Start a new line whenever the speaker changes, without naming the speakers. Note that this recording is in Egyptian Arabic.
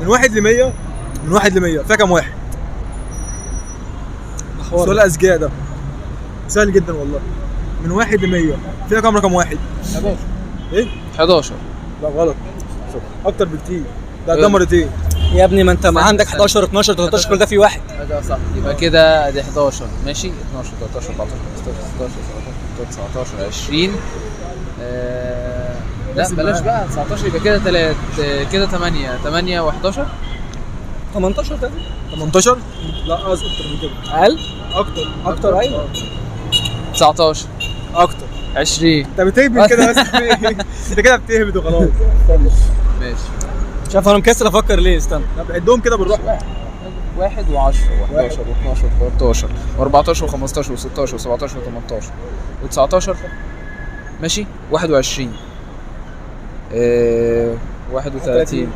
من 1 ل 100، من 1 ل 100 فيها كام واحد؟ سؤال اذكياء ده، سهل جدا والله. من 1 ل 100 فيها كام رقم واحد؟
11.
ايه؟
11.
لا غلط، اكتر بكتير. ده مرتين
يا ابني، ما انت ما
استنى،
عندك
استنى.
11 12 13، كل ده في واحد.
ده صح، يبقى كده ادي 11، ماشي، 12 13 14 15 16 17 18 19 20. لا
بس
بلاش بقى 19، يبقى كده 3، كده 8، 8 و11.
18 تقريبا.
18؟ لا قصدي اكتر من كده.
اقل.
اكتر.
اكتر، ايوه.
19.
اكتر.
20.
انت بتهبد كده بس. انت كده بتهبد وخلاص.
ماشي.
مش عارف انا مكسل افكر ليه، استنى.
طب عدهم كده بالراحه.
واحد و10 و11 و12 و13 و14 و15 و16 و17 و18 و19، ماشي، 21، 31.